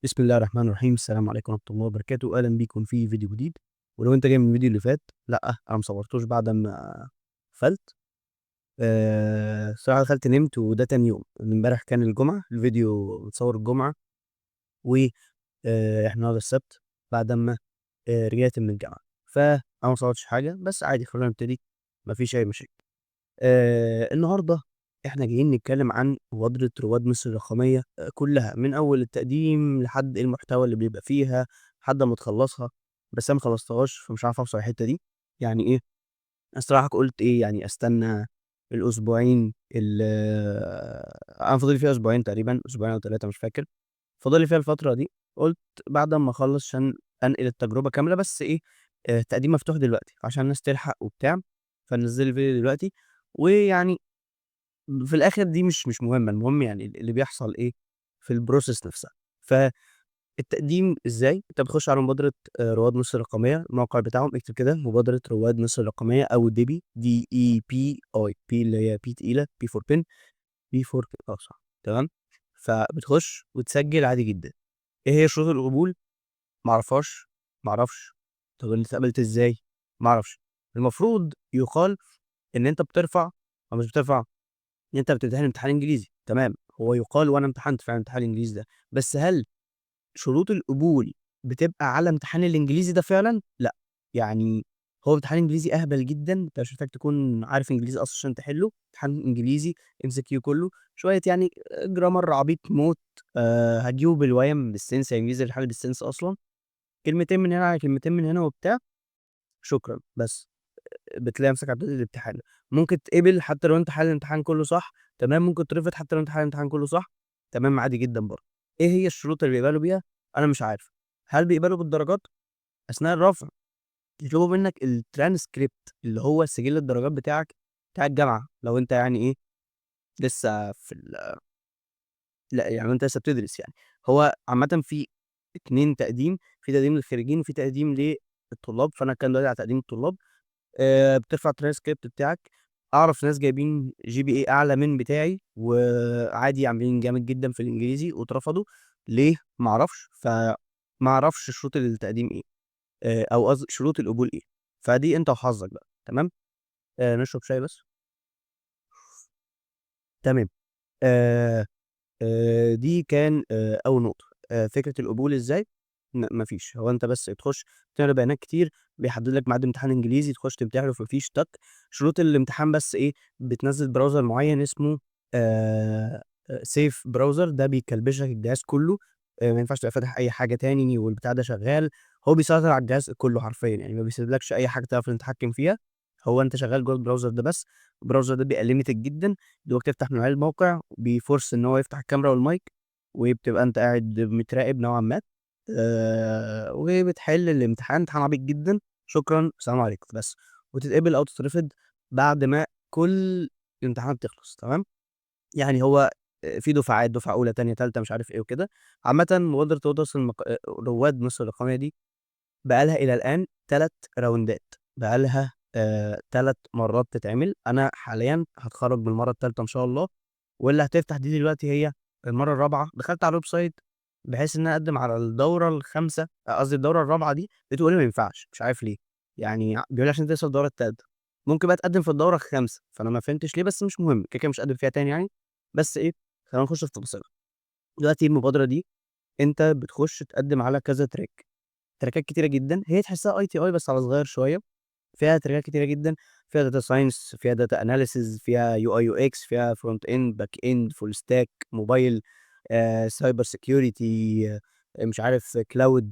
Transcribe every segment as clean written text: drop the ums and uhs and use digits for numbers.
بسم الله الرحمن الرحيم. السلام عليكم ورحمة الله وبركاته. أهلا بيكم في فيديو جديد. ولو أنت جاي من الفيديو اللي فات، لأ أنا مصورتوش بعد ما قفلت. الصراحة دخلت نمت وده تاني يوم. امبارح كان الجمعة، الفيديو متصور الجمعة، و احنا النهارده السبت بعد ما رجعت من الجامعة، فأنا مصورتش حاجة، بس عادي خلونا نبتدي، مفيش أي مشاكل. النهارده احنا جايين نتكلم عن مبادرة رواد مصر الرقمية، كلها من أول التقديم لحد إيه المحتوى اللي بيبقى فيها لحد ما تخلصها. بس أنا مخلصتهاش فمش عارف أوصل الحتة دي. يعني إيه؟ الصراحة قلت إيه يعني أستنى الأسبوعين اللي أنا فاضل فيها أسبوعين تقريبا، أسبوعين أو 3 مش فاكر، فاضل لي فيها الفترة دي. قلت بعد ما أخلص عشان أنقل التجربة كاملة، بس إيه، التقديم مفتوح دلوقتي عشان الناس تلحق وبتاع، فنزل الفيديو دلوقتي. ويعني في الآخر دي مش مهمة، المهم يعني اللي بيحصل إيه في ال process نفسها. فالتقديم إزاي؟ أنت بتخش على مبادرة رواد مصر الرقمية، الموقع بتاعهم، اكتب كده مبادرة رواد مصر الرقمية أو ديبي، D E P I، P اللي هي P تقيلة، P for pen، P for صح، تمام. فبتخش وتسجل عادي جدا. إيه هي شروط القبول؟ معرفهاش، معرفش. طب أنت اتقبلت إزاي؟ معرفش. المفروض يقال إن أنت بترفع أو مش بترفع، إن أنت بتمتحن امتحان إنجليزي، تمام، هو يقال وأنا امتحنت فعلا امتحان الإنجليزي ده، بس هل شروط القبول بتبقى على امتحان الإنجليزي ده فعلا؟ لا، يعني هو امتحان إنجليزي أهبل جدا، أنت مش محتاج تكون عارف إنجليزي أصلا عشان تحله. امتحان إنجليزي MCQ كله، شوية يعني grammar عبيط موت، هتجيبه بالويم بال sense، يعني إنجليزي الحل بال sense أصلا، كلمتين من هنا على كلمتين من هنا وبتاع، شكرا، بس بتلاقي نفسك عديت الامتحان. ممكن تتقبل حتى لو انت حل الامتحان كله صح، تمام، ممكن ترفض حتى لو انت حل الامتحان كله صح، تمام، عادي جدا برضه. ايه هي الشروط اللي بيقبلوا بيها؟ انا مش عارف. هل بيقبلوا بالدرجات؟ اثناء الرفع يطلبوا منك الترانسكريبت اللي هو سجل الدرجات بتاعك بتاع الجامعة، لو انت يعني ايه لسه في ال لا يعني انت لسه بتدرس. يعني هو عامة في 2 تقديم، في تقديم للخريجين وفي تقديم للطلاب، فانا اتكلم دلوقتي على تقديم الطلاب. بترفع الترانسكريبت بتاعك. اعرف ناس جايبين GPA اعلى من بتاعي وعادي عاملين جامد جدا في الانجليزي واترفضوا، ليه؟ معرفش. فمعرفش شروط التقديم ايه، او قصدي شروط القبول ايه، فدي انت وحظك بقى، تمام. نشرب شاي بس، تمام. دي كان اول نقطة. فكرة القبول ازاي؟ مفيش، هو انت بس تخش تقرا بيانات كتير، بيحدد لك ميعاد امتحان انجليزي تخش تمتحنه، فمفيش تك. شروط الامتحان بس ايه؟ بتنزل browser معين اسمه safe browser، ده بيكلبش لك الجهاز كله، ما ينفعش تبقى فاتح اي حاجة تاني والبتاع ده شغال، هو بيسيطر على الجهاز كله حرفيا، يعني ما بيسيبلكش اي حاجة تعرف تتحكم فيها، هو انت شغال جوه ال browser ده بس. ال browser ده بيبقى limited جدا، دوبك تفتح من على الموقع بي force ان هو يفتح الكاميرا والمايك، وبتبقى انت قاعد متراقب نوعا ما، وبتحل الامتحان، امتحان عبيط جدا، شكرا السلام عليكم بس، وتتقبل او تترفض بعد ما كل الامتحانات تخلص، تمام. يعني هو في دفعات، دفعه اولى تانية تالتة مش عارف ايه وكده. عامة مبادرة رواد مصر الرقمية دي بقالها الى الان 3 راوندات، بقالها 3 مرات تتعمل. انا حاليا هتخرج من المرة التالتة ان شاء الله، واللي هتفتح دي دلوقتي هي المرة الرابعة. دخلت على ال website بحيث ان انا اقدم على الدورة الخامسة، قصدي الدورة الرابعة دي، لقيته بيقول لي ما ينفعش، مش عارف ليه، يعني بيقول لي عشان انت لسه الدورة التالتة، ممكن بقى تقدم في الدورة الخامسة، فانا ما فهمتش ليه، بس مش مهم، كده كده مش هقدم فيها تاني يعني. بس ايه، خلينا نخش في تفاصيلها دلوقتي. المبادرة دي انت بتخش تقدم على كذا track، تراكات كتيرة جدا، هي تحسها ITI بس على صغير شوية، فيها تراكات كتيرة جدا، فيها data science، فيها data analysis، فيها UI UX، فيها front end، back end، full stack، mobile، cyber security، مش عارف cloud،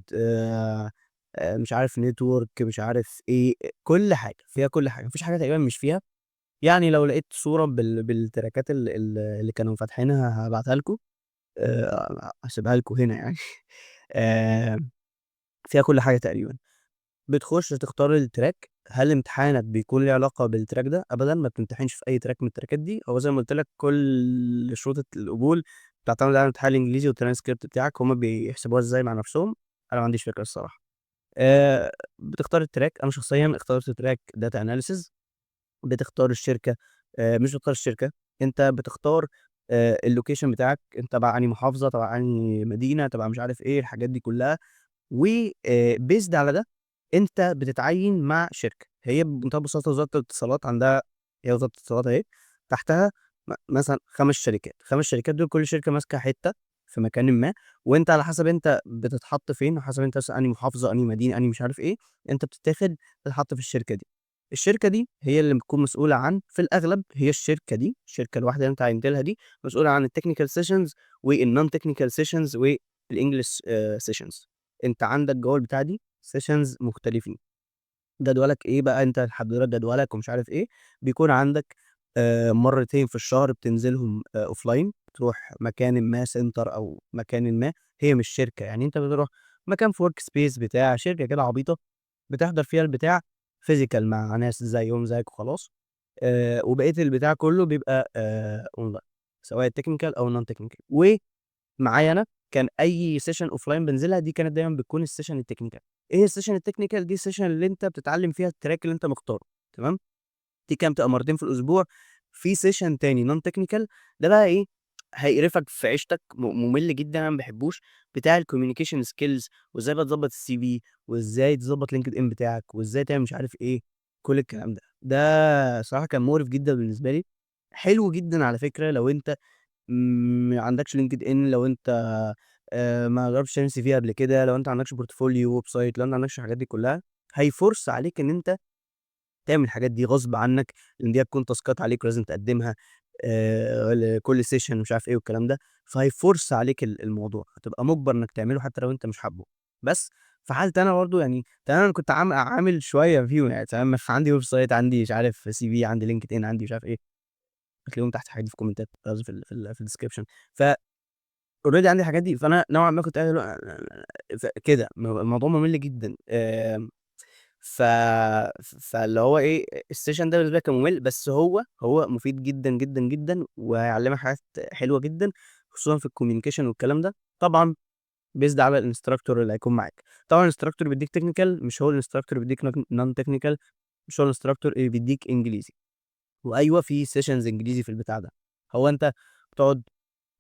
مش عارف network، مش عارف ايه، كل حاجة فيها، كل حاجة، مفيش حاجة تقريبا مش فيها. يعني لو لقيت صوره بالتراكات اللي كانوا فاتحينها هبعتها لكم، هسيبها لكم هنا يعني. فيها كل حاجة تقريبا. بتخش تختار ال track. هل امتحانك بيكون ليه علاقة بال track ده؟ ابدا، ما بتمتحنش في اي track من التراكات دي. هو زي ما قلت لك كل شروط القبول بتعتمد على الامتحان الانجليزي والترانسكريبت بتاعك، هما بيحسبوها ازاي مع نفسهم انا ما عنديش فكرة الصراحة. بتختار ال track، انا شخصيا اخترت track data analysis. بتختار الشركة، مش بتختار الشركة، انت بتختار الlocation بتاعك، أنت تبع أنهي محافظة، تبع أنهي مدينة، تبع مش عارف إيه، الحاجات دي كلّها. و based على ده أنت بتتعيّن مع شركة، هي بمنتهى البساطة وزارة الاتصالات عندها، هي وزارة الاتصالات أهي، تحتها مثلًا 5 شركات، ال5 شركات دول كل شركة ماسكة حتّة في مكانٍ ما، وأنت على حسب أنت بتتحط فين، على حسب أنت مثلًا أنهي محافظة، أنهي مدينة، أنهي مش عارف إيه، أنت بتتاخد تتحط في الشركة دي. الشركة دي هي اللي بتكون مسؤولة عن، في الأغلب هي الشركة دي، الشركة الواحدة اللي أنت اتعيّنت لها دي، مسؤولة عن الtechnical sessions والnon technical sessions والEnglish sessions. أنت عندك جوّه البتاعة دي sessions مختلفين. جدولك إيه بقى، أنت يحددوا لك جدولك ومش عارف إيه، بيكون عندك مرتين في الشهر بتنزلهم offline، تروح مكانٍ ما، center أو مكانٍ ما، هي مش شركة يعني، أنت بتروح مكان في work space بتاع شركة كده عبيطة، بتحضر فيها البتاع physical مع ناس زيهم زيك وخلاص، وبقية البتاع كلّه بيبقى online، سواء الtechnical أو الnon technical. ومعايا أنا كان أي session offline بانزلها دي كانت دايمًا بتكون الsession الtechnical. إيه الsession الtechnical دي؟ الsession اللي أنت بتتعلم فيها الtrack اللي أنت مختاره، تمام؟ دي كانت بتبقى مرتين في الأسبوع. في session تاني non technical، ده بقى إيه، هيقرفك في عيشتك، ممل جدًا، أنا ما باحبوش، بتاع الcommunication skills، وإزاي بقى تضبّط الCV، وإزاي تضبّط LinkedIn بتاعك، وإزاي تعمل مش عارف إيه، كل الكلام ده. ده الصراحة كان مقرف جدًا بالنسبة لي، حلو جدًا على فكرة لو أنت ما عندكش LinkedIn، لو أنت ما جربتش تعمل CV قبل كده، لو أنت ما عندكش portfolio website، لو أنت ما عندكش الحاجات دي كلها، هيforce عليك إن أنت تعمل الحاجات دي غصب عنك، لإن دي هتكون تاسكات عليك ولازم تقدمها لكل session ومش عارف إيه والكلام ده، فهيforce عليك الموضوع، هتبقى مُجبر إنك تعمله حتى لو أنت مش حابه. بس في حالتي أنا برضه يعني تمام، أنا كنت عامل شوية فيهم يعني تمام، عندي website، عندي مش عارف CV، عندي LinkedIn، عندي مش عارف إيه، هتلاقيهم تحت الحاجات دي في الكومنتات، قصدي في الdescription. ف already عندي الحاجات دي، فأنا نوعًا ما كنت قاعد اللي هو ف كده الموضوع ممل جدًا، ف فاللي هو إيه، الsession ده بالنسبة لي كان ممل، بس هو مفيد جدًا، جدًا، جدًا، وهيعلمك حاجات حلوة جدًا، خصوصًا في الcommunication والكلام ده، طبعًا based على الinstructor اللي هيكون معاك. طبعًا الinstructor بيدّيك technical مش هو الinstructor اللي بيدّيك non technical، مش هو الinstructor اللي بيدّيك إنجليزي. وأيوه، في sessions إنجليزي في البتاع ده. هو أنت بتقعد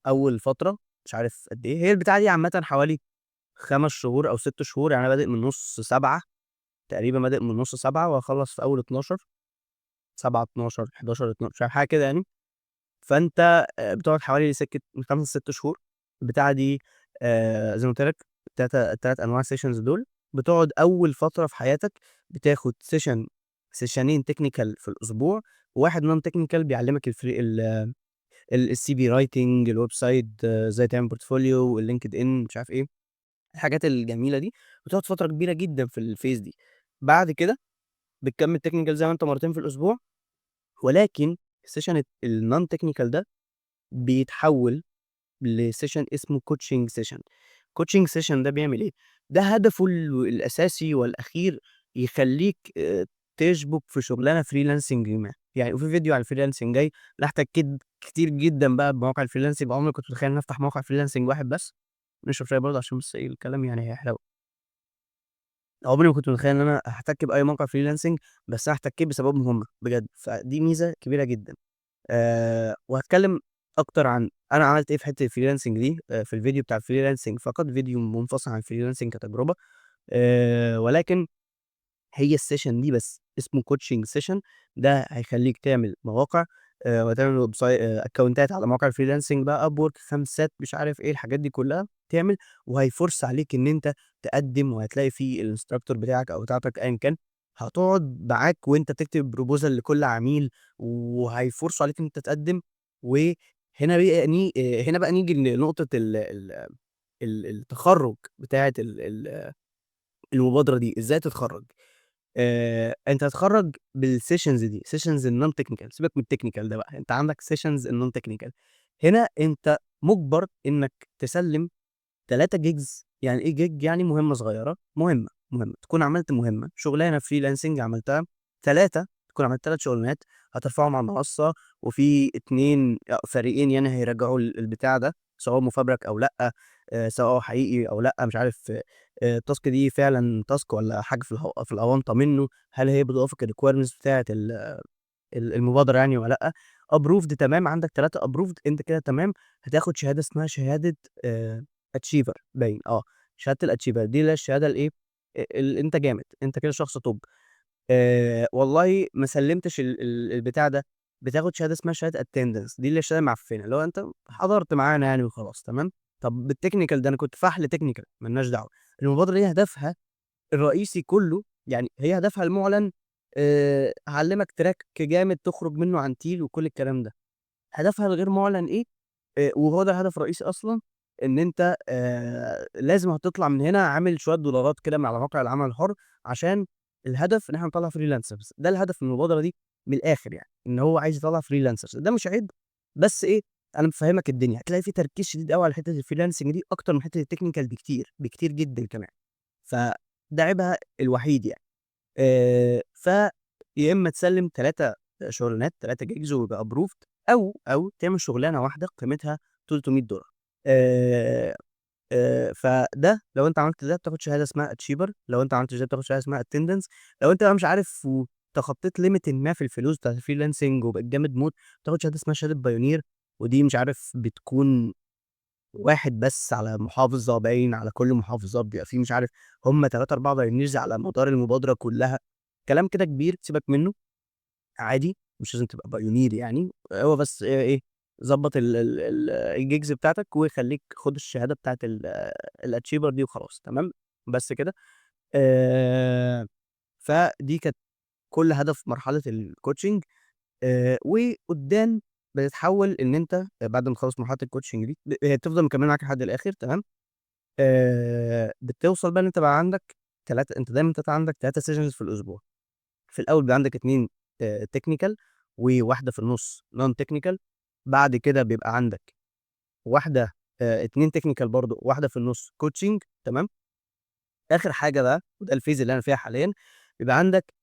أول فترة مش عارف قد إيه، هي البتاعة دي عامةً حوالي 5 شهور أو 6 شهور، يعني أنا بادئ من نُص 7 تقريبًا، بادئ من نُص 7 وهاخلّص في أول 12، 7، 12، 11، 12، مش عارف، حاجة كده يعني. فأنت بتقعد حوالي سكة من 5 ل6 شهور. البتاعة دي زي ما قُلت لك ال3 أنواع sessions دول، بتقعد أول فترة في حياتك بتاخد session سيشنين technical في الأسبوع، وواحد non technical بيعلمك الfree ال ال الCV writing، الwebsite، إزاي تعمل portfolio، والLinkedIn، مش عارف إيه، الحاجات الجميلة دي. بتقعد فترة كبيرة جدًا في الphase دي. بعد كده بتكمّل technical زي ما أنت مرتين في الأسبوع، ولكن session الnon technical ده بيتحول لsession اسمه coaching session. coaching session ده بيعمل إيه؟ ده هدفه الأساسي والأخير يخلّيك تشبُك في شغلانة freelancing ما، يعني وفي فيديو عن الfreelancing جاي، أنا احتكيت كتير جدًا بقى بمواقع الfreelancing، عمري ما كنت متخيل إن أنا أفتح موقع freelancing واحد بس. نشرب شاي برضه عشان بس إيه، الكلام يعني هيحلو. عمري ما كنت متخيل إن أنا هاحتك بأي موقع freelancing، بس أنا احتكيت بسببهم هم بجد، فدي ميزة كبيرة جدًا. وهاتكلم أكتر عن أنا عملت إيه في حتة الfreelancing دي في الفيديو بتاع الfreelancing فقط، فيديو منفصل عن الfreelancing كتجربة، ولكن هي الsession دي بس اسمه coaching session، ده هيخلّيك تعمل مواقع وتعمل website، أكونتات على مواقع الfreelancing بقى، upwork، خمسات، مش عارف إيه، الحاجات دي كلّها، تعمل وهيforce عليك إن أنت تقدّم، وهتلاقي في الinstructor بتاعك أو بتاعتك أيًا كان، هتقعد معاك وأنت بتكتب proposal لكل عميل، وهيforceوا عليك إن أنت تقدّم. وهنا بقى ني هنا بقى نيجي لنقطة ال ال ال التخرُّج بتاعة ال ال المبادرة دي، إزاي تتخرّج؟ أنت هتتخرّج بالsessions دي، sessions الnon technical، سيبك من الtechnical ده بقى، أنت عندك sessions الnon technical. هنا أنت مُجبر إنك تسلِّم 3 gigs. يعني إيه gig؟ يعني مهمة صغيرة، مهمة، مهمة، تكون عملت مهمة، شغلانة freelancing عملتها، 3، تكون عملت 3 شغلانات هترفعهم على المنصة، وفي 2 فريقين يعني هيراجعوا البتاع ده، سواء مفبرك أو لأ، سواء هو حقيقي أو لأ، مش عارف الtask دي فعلًا task والّا حاجة في الأونطة منه، هل هي بتوافق الrequirements بتاعة ال ال المبادرة يعني والّا لأ. approved تمام، عندك 3 approved، أنت كده تمام، هتاخد شهادة اسمها شهادة achiever باين، شهادة الachiever دي اللي هي الشهادة الإيه، ال أنت جامد، أنت كده شخص top. والله ما سلِّمتش ال ال البتاع ده، بتاخد شهادة اسمها شهادة attendance، دي اللي هي الشهادة المعفنة، اللي هو أنت حضرت معانا يعني وخلاص، تمام. طب بالtechnical ده أنا كنت فحل technical، ما لناش دعوة. المبادرة دي هدفها الرئيسي كله، يعني هي هدفها المُعلن هاعلّمك track جامد تخرج منه عنتيل وكل الكلام ده. هدفها الغير مُعلن إيه، وهو ده الهدف الرئيسي أصلًا، إن أنت لازم هتطلع من هنا عامل شوية دولارات كده من على مواقع العمل الحُر، عشان الهدف إن إحنا نطلّع freelancers، ده الهدف من المبادرة دي من الآخر يعني، إن هو عايز يطلّع freelancers. ده مش عيب، بس إيه، أنا مفهّمك الدنيا، هتلاقي في تركيز شديد أوي على حتّة الfreelancing دي أكتر من حتّة الtechnical بكتير، بكتير جدًا كمان، فده عيبها الوحيد يعني. فيا إما تسلِّم 3 شغلانات، 3 gigs ويبقى approved، أو تعمل شغلانة واحدة قيمتها $300. فده لو أنت عملت ده بتاخد شهادة اسمها achiever، لو أنت ما عملتش ده بتاخد شهادة اسمها attendance، لو أنت بقى مش عارف وتخطيت limit ما في الفلوس بتاعة الfreelancing وبقيت جامد موت، بتاخد شهادة اسمها شهادة pioneer، ودي مش عارف بتكون واحد بس على محافظة باين، على كل محافظة بيبقى في مش عارف هم 3، 4 pioneers على مدار المبادرة كلّها، كلام كده كبير سيبك منّه، عادي مش لازم تبقى pioneer يعني، هو بس إيه، ضبّط ال ال ال الgigs بتاعتك وخلّيك خُد الشهادة بتاعة الachiever دي وخلاص، تمام، بس كده. فدي كانت كل هدف مرحلة الcoaching. وقدّام بتتحوّل إن أنت بعد ما تخلّص مرحلة الcoaching دي هي بتفضل مكمّلة معاك لحد الآخر، تمام، بتوصل بقى إن أنت بقى عندك 3، أنت دايمًا بتبقى عندك 3 sessions في الأسبوع. في الأول بيبقى عندك 2 technical وواحدة في النُص non technical، بعد كده بيبقى عندك واحدة 2 technical برضه، وواحدة في النُص coaching، تمام. آخر حاجة بقى، وده الphase اللي أنا فيها حاليًا، بيبقى عندك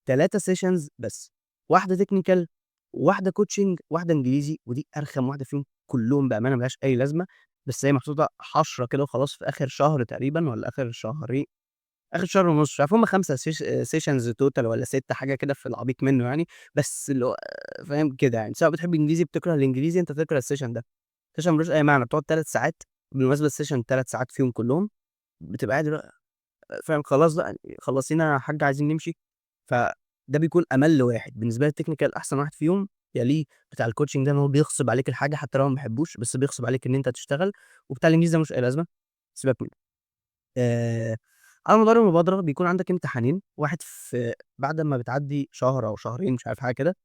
3 sessions بس، واحدة technical، وواحدة coaching، واحدة إنجليزي، ودي أرخم واحدة فيهم كلّهم بأمانة، ما لهاش أي لازمة، بس هي محطوطة حشرة كده وخلاص في آخر شهر تقريبًا والّا آخر شهرين، آخر شهر ونُص، مش عارف هم 5 sessions total والّا 6، حاجة كده في العبيط منّه يعني، بس اللي هو فاهم كده يعني، سواء بتحب إنجليزي بتكره الإنجليزي، أنت تكره الsession ده، session ما لوش أي معنى، بتقعد 3 ساعات، بالمناسبة الsession 3 ساعات فيهم كلّهم، بتبقى قاعد اللي هو فاهم، خلاص بقى خلّصينا يا حاجة عايزين نمشي، فده بيكون أمَل واحد، بالنسبة لي الtechnical أحسن واحد فيهم، يليه بتاع الcoaching ده إن هو بيغصب عليك الحاجة حتى لو أنا ما باحبوش، بس بيغصب عليك إن أنت تشتغل، وبتاع الإنجليزي ده ما لوش أي لازمة، سيبك منه. على مدار المبادرة بيكون عندك امتحانين، واحد في بعد ما بتعدّي شهر أو شهرين مش عارف حاجة كده،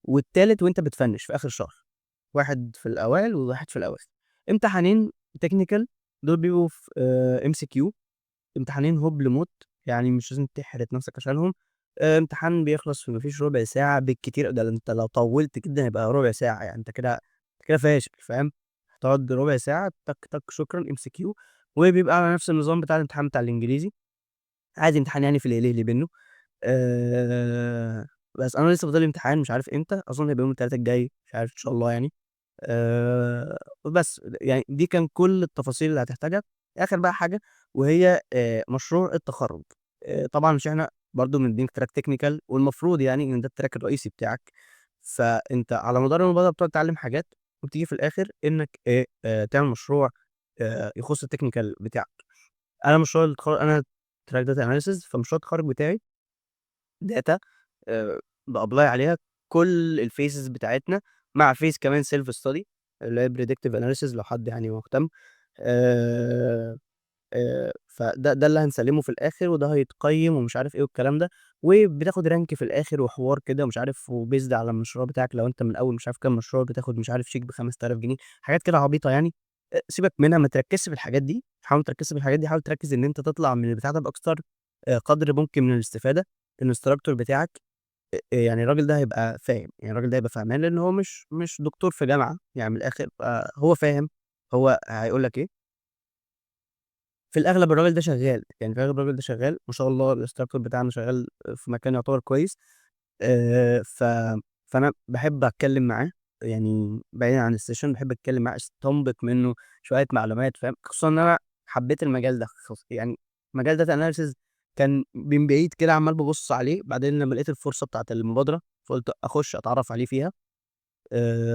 والتالت وأنت بت finish في آخر شهر، واحد في الأوائل وواحد في الأواخر. امتحانين technical دول بيبقوا في MCQ، امتحانين هبل موت، يعني مش لازم تحرق نفسك عشانهم، امتحان بيخلص في ما فيش ربع ساعة بالكتير، ده أنت لو طوّلت جدًا يبقى ربع ساعة، يعني أنت كده أنت كده فاشل فاهم، هتقعد ربع ساعة تك، تك، شكرًا MCQ، وبيبقى على نفس النظام بتاع الامتحان بتاع الإنجليزي، عادي امتحان يعني في الهليلي منّه. بس أنا لسه فاضل لي امتحان مش عارف إمتى، أظن هيبقى يوم التلات الجاي، مش عارف إن شاء الله يعني. وبس، يعني دي كان كل التفاصيل اللي هتحتاجها. آخر بقى حاجة وهي مشروع التخرُّج. طبعًا عشان إحنا برضه مدّينك track technical والمفروض يعني إن ده الtrack الرئيسي بتاعك، فأنت على مدار المبادرة بتقعد تتعلم حاجات وبتيجي في الآخر إنك إيه، تعمل مشروع يخُص الtechnical بتاعك. أنا مشروع أنا track data analysis، فمشروع التخرُّج بتاعي data بapply عليها كل الphases بتاعتنا مع phase كمان self study اللي هي predictive analysis لو حد يعني مهتم. فده اللي هنسلِّمه في الآخر وده هيتقيّم ومش عارف إيه والكلام ده، وبتاخد rank في الآخر وحوار كده ومش عارف وbased على المشروع بتاعك، لو أنت من أول مش عارف كام مشروع بتاخد مش عارف شيك ب5000 جنيه، حاجات كده عبيطة يعني، سيبك منها، ما تركّزش في الحاجات دي، حاول ما تركّزش في الحاجات دي، حاول تركّز إن أنت تطلع من البتاع ده بأكتر قدر ممكن من الاستفادة. الinstructor بتاعك يعني الراجل ده هيبقى فاهم، يعني الراجل ده هيبقى فهمان لإن هو مش دكتور في جامعة، يعني من الآخر فهو فاهم هو هيقول لك إيه. في الأغلب الراجل ده شغال، يعني في الأغلب الراجل ده شغال ما شاء الله، الinstructor بتاعنا شغال في مكان يعتبر كويس، ف فأنا باحب أتكلم معاه، يعني بعيدًا عن الsession باحب أتكلم معاه أستنبط منه شوية معلومات فاهم، خصوصًا إن أنا حبيت المجال ده يعني مجال data analysis كان من بعيد كده عمّال بابُص عليه، بعدين لمّا لقيت الفرصة بتاعة المبادرة، فقُلت أخش أتعرّف عليه فيها.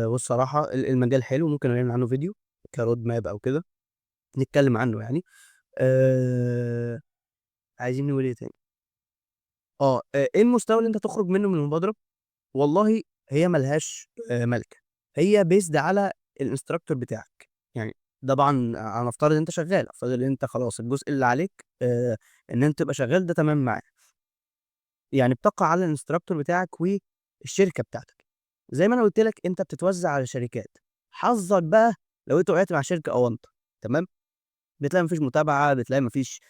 والصراحة المجال حلو، ممكن نعمل عنه فيديو ك road map أو كده، نتكلم عنه يعني. عايزين نقول إيه تاني؟ إيه المستوى اللي أنت تخرج منه من المبادرة؟ والله هي ما لهاش ملكة، هي based على ال instructor بتاعك. يعني طبعًا هنفترض إن أنت شغال، هنفترض إن أنت خلاص الجزء اللي عليك إن أنت تبقى شغال، ده تمام معاك. يعني بتقع على ال instructor بتاعك والشركة بتاعتك. زي ما أنا قُلت لك، أنت بتتوزع على شركات، حظك بقى لو أنت وقعت مع شركة أونطة، تمام؟ بتلاقي ما فيش متابعة، بتلاقي ما فيش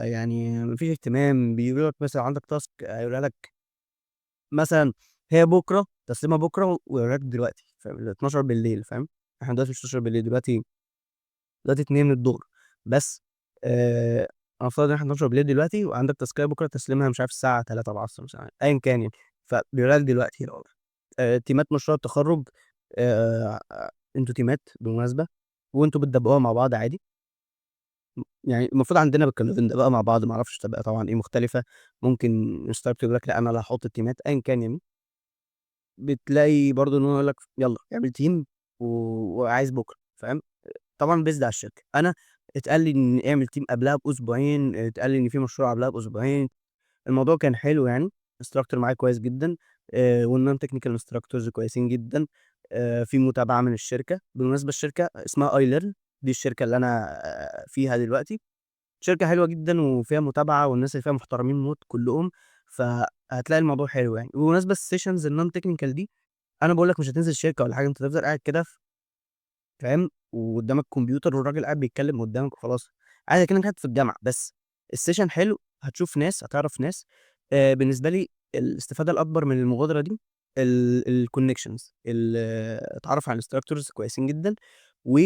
يعني ما فيش اهتمام، بيقولوا لك مثلًا عندك task هيقولها لك مثلًا هي بكرة، تسليمها بكرة، ويوريها لك دلوقتي، فاهم؟ 00:00، فاهم؟ إحنا دلوقتي مش 00:00، دلوقتي 2:00 بس. هنفترض إن إحنا 00:00 دلوقتي وعندك تاسكاية بكرة تسليمها مش عارف الساعة 15:00 مثلًا، أيًا كان يعني، فبيوريها لك دلوقتي. تيمات مشروع التخرُّج، أنتم تيمات بالمناسبة وأنتم بتدبّقوها مع بعض عادي. يعني المفروض عندنا كنا بندبّقها مع بعض، ما أعرفش تبقى طبعًا إيه مختلفة، ممكن instructor يقول لك لأ أنا اللي هاحط التيمات، أيًا كان يعني. بتلاقي برضه إن هو يقول لك يالّا اعمل team وعايز بكرة، فاهم؟ طبعًا based على الشركة. أنا اتقال لي إن اعمل team قبلها بأسبوعين، اتقال لي إن في مشروع قبلها بأسبوعين، الموضوع كان حلو يعني، instructor معايا كويس جدًا، وال non technical instructors كويسين جدًا، في متابعة من الشركة. بالمناسبة الشركة اسمها iLearn، دي الشركة اللي أنا فيها دلوقتي، شركة حلوة جدًا وفيها متابعة والناس اللي فيها محترمين موت كلّهم، فهتلاقي الموضوع حلو يعني. وبمناسبة ال sessions ال non technical دي، أنا باقول لك مش هتنزل شركة ولا حاجة، أنت هتفضل قاعد كده فاهم؟ وقدامك كمبيوتر والراجل قاعد بيتكلم قدامك وخلاص، عادي كأنك قاعد في الجامعة، بس ال session حلو، هتشوف ناس، هتعرف ناس. بالنسبة لي الاستفادة الأكبر من المبادرة دي ال connections، اتعرف على instructors كويسين جدًا، و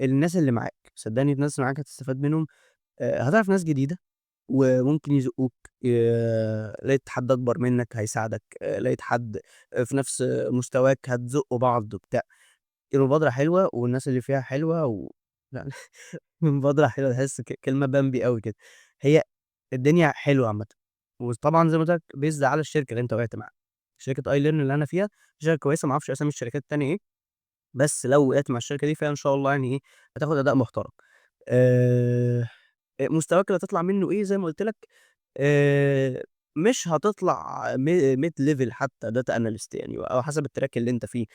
الناس اللي معاك، صدقني الناس اللي معاك هتستفاد منهم، هتعرف ناس جديدة وممكن يزقوك، لقيت حد أكبر منك هيساعدك، لقيت حد في نفس مستواك هتزقوا بعض وبتاع. المبادرة حلوة والناس اللي فيها حلوة و لأ، المبادرة حلوة، تحس كلمة بامبي أوي كده. هي الدنيا حلوة عامةً، وطبعًا زي ما قُلت لك based على الشركة اللي أنت وقعت معاها. شركة iLearn اللي أنا فيها شركة كويسة، ما أعرفش أسامي الشركات التانية إيه، بس لو وقعت مع الشركة دي فهي إن شاء الله يعني إيه، هتاخد أداء محترم. مستواك اللي هتطلع منه إيه؟ زي ما قُلت لك، مش هتطلع mid level حتى data analyst يعني، أو حسب ال track اللي أنت فيه،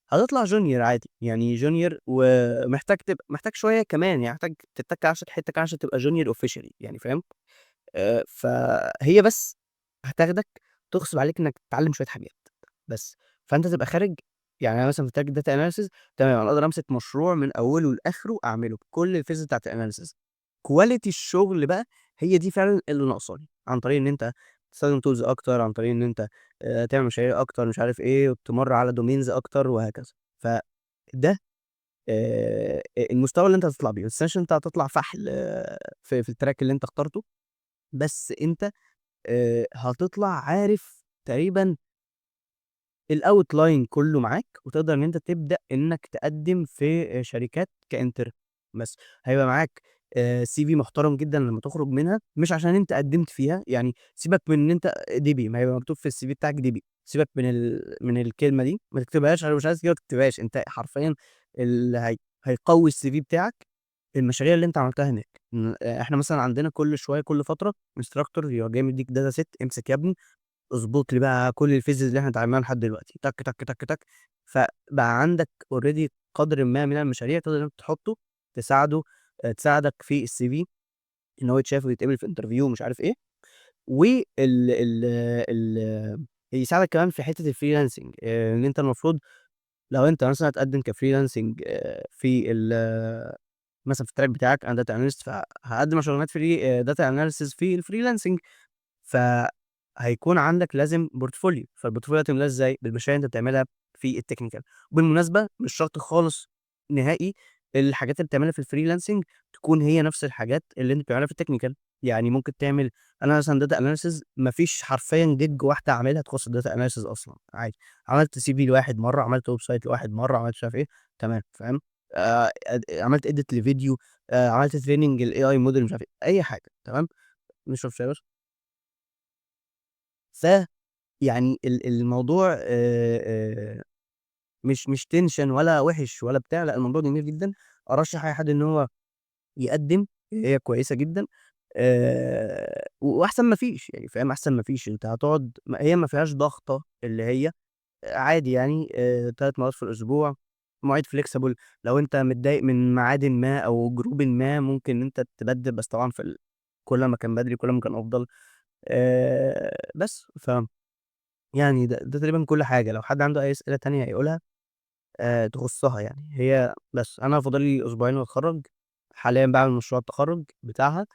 هتطلع junior عادي، يعني junior ومحتاج تبقى محتاج شوية كمان، يعني محتاج تتَّك على نفسك حتة كمان عشان تبقى junior officially يعني، فاهم؟ فهي بس هتاخدك تغصب عليك إنك تتعلم شوية حاجات بس، فأنت تبقى خارج. يعني أنا مثلًا في track data analysis، تمام، أنا أقدر أمسك مشروع من أوله لآخره أعمله بكل ال phases بتاعة ال analysis. quality الشغل بقى هي دي فعلًا اللي ناقصاني، عن طريق إن أنت تستخدم tools أكتر، عن طريق إن أنت تعمل مشاريع أكتر، مش عارف إيه، وتمَر على domains أكتر وهكذا. فده المستوى اللي أنت هتطلع بيه، ما تستناش إن أنت هتطلع فحل في ال track اللي أنت اخترته، بس أنت هتطلع عارف تقريبًا ال outline كله معاك، وتقدر إن أنت تبدأ إنك تقدم في شركات ك intern بس، هيبقى معاك CV محترم جدًا لمّا تخرج منها، مش عشان أنت قدمت فيها، يعني سيبك من إن أنت DEPI، ما هيبقى مكتوب في ال CV بتاعك DEPI، سيبك من الكلمة دي، ما تكتبهاش، أنا مش عايز كده، ما تكتبهاش، أنت حرفيًا اللي هيقوي ال CV بتاعك المشاريع اللي أنت عملتها هناك. إحنا مثلًا عندنا كل شوية كل فترة instructor يروح جاي مديك data set، امسك يا ابني اضبط لي بقى كل ال phases اللي إحنا اتعلمناها لحد دلوقتي، تك، تك، تك، تك، فبقى عندك already قدر ما من المشاريع تقدر إن أنت تحطه تساعده تساعدك في ال CV إن هو يتشاف ويتقبل في interview ومش عارف إيه، وال ال ال يساعدك كمان في حتة ال freelancing، إن أنت المفروض لو أنت مثلًا هتقدم ك freelancing في مثلًا في ال track بتاعك، أنا data analyst، فهاقدم على شغلانات free data analysis في ال freelancing، فهيكون عندك لازم portfolio، فال portfolio هتملاه إزاي؟ بالمشاريع اللي أنت بتعملها في ال technical. وبالمناسبة مش شرط خالص نهائي الحاجات اللي بتعملها في ال freelancing تكون هي نفس الحاجات اللي أنت بتعملها في ال technical، يعني ممكن تعمل، أنا مثلًا data analysis ما فيش حرفيًا gig واحدة عاملها تخص ال data analysis أصلًا، عادي، عملت CV لواحد مرّة، عملت website لواحد مرّة، عملت مش عارف إيه، تمام، فاهم؟ أد عملت edit لفيديو، عملت training ل AI model، مش عارف إيه، أي حاجة، تمام؟ نشرب شاي بس. ف يعني الموضوع مش tension ولا وِحِش ولا بتاع، لأ الموضوع جميل جدًا. أرشّح أي حد إن هو يقدّم، هي كويسة جدًا، وأحسن ما فيش يعني فاهم، أحسن ما فيش، أنت هتقعد هي ما فيهاش ضغطة اللي هي عادي يعني، 3 مرات في الأسبوع، مواعيد flexible، لو أنت متضايق من ميعادٍ ما أو group ما ممكن إن أنت تبدِّل، بس طبعًا في كل ما كان بدري كل ما كان أفضل. بس يعني ده تقريبًا كل حاجة. لو حد عنده أي أسئلة تانية يقولها تخصها يعني. هي بس أنا فاضل لي أسبوعين وأتخرّج، حاليًا باعمل مشروع التخرُّج بتاعها،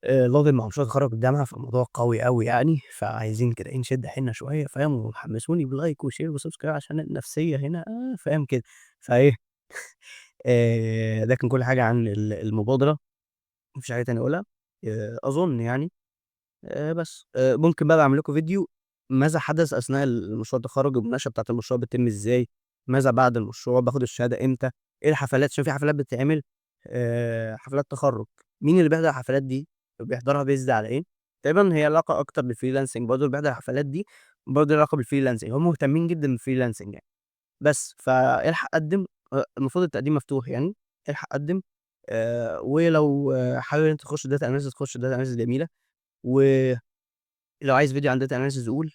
ضاغط مع مشروع تخرُّج الجامعة، فالموضوع قوي أوي يعني، فعايزين كده إيه نشد حيلنا شوية فاهم، وحمسوني ب like و share و subscribe عشان النفسية هنا فاهم كده. فإيه ده كان كل حاجة عن المبادرة، ما فيش حاجة تانية أقولها أظن يعني. بس ممكن بقى أبقى أعمل لكم فيديو ماذا حدث أثناء المشروع التخرُّج، المناقشة بتاعة المشروع بتتم إزاي، ماذا بعد المشروع، باخد الشهادة إمتى، إيه الحفلات، عشان في حفلات بتتعمل حفلات تخرُّج، مين اللي بيحضر الحفلات دي، وبيحضرها based على إيه. تقريبًا هي علاقة أكتر بال freelancing برضه، اللي بيحضر الحفلات دي برضه ليها علاقة بال freelancing، هم مهتمين جدًا بال freelancing يعني. بس فالحق قدّم، المفروض التقديم مفتوح يعني، الحق قدّم، ولو حابب إن أنت تخش data analysis خش data analysis جميلة، ولو عايز فيديو عن data analysis قُل،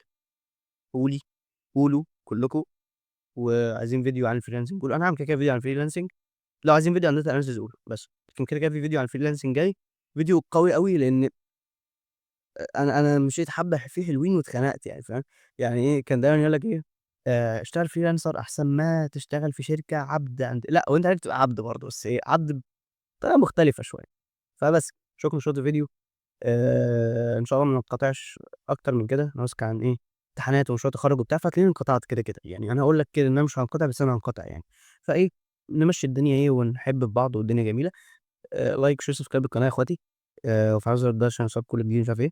قولي، قولوا كلكم، وعايزين فيديو عن ال freelancing قولوا، أنا هاعمل كده، كده فيديو عن ال freelancing، لو عايزين فيديو عن data analysis قولوا بس، لكن كده، كده في فيديو عن ال freelancing جاي، فيديو قوي أوي، لإن أنا مشيت حبة فيه حلوين واتخنقت يعني فاهم، يعني إيه كان دايمًا يقول لك إيه، اشتغل freelancer أحسن ما تشتغل في شركة عبد عند، لأ وأنت عارف تبقى عبد برضه، بس إيه عبد بطريقة مختلفة شوية. فبس أشوفكم إن شاء الله في فيديو، إن شاء الله ما ننقطعش أكتر من كده، أنا بس كان إيه امتحانات ومشروع تخرُّج وبتاع، فهتلاقيني انقطعت كده، كده، يعني أنا هاقول لك كده إن أنا مش هانقطع، بس أنا هانقطع يعني. فإيه نمشّي الدنيا إيه ونحب في بعض والدنيا جميلة. like share subscribe للقناة يا إخواتي، وفعلوا زر الجرس عشان يوصلكوا كل جديد ومش عارف إيه،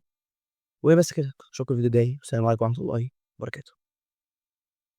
وبس كده. أشوفكم الفيديو الجاي، والسلام عليكم ورحمة الله وبركاته.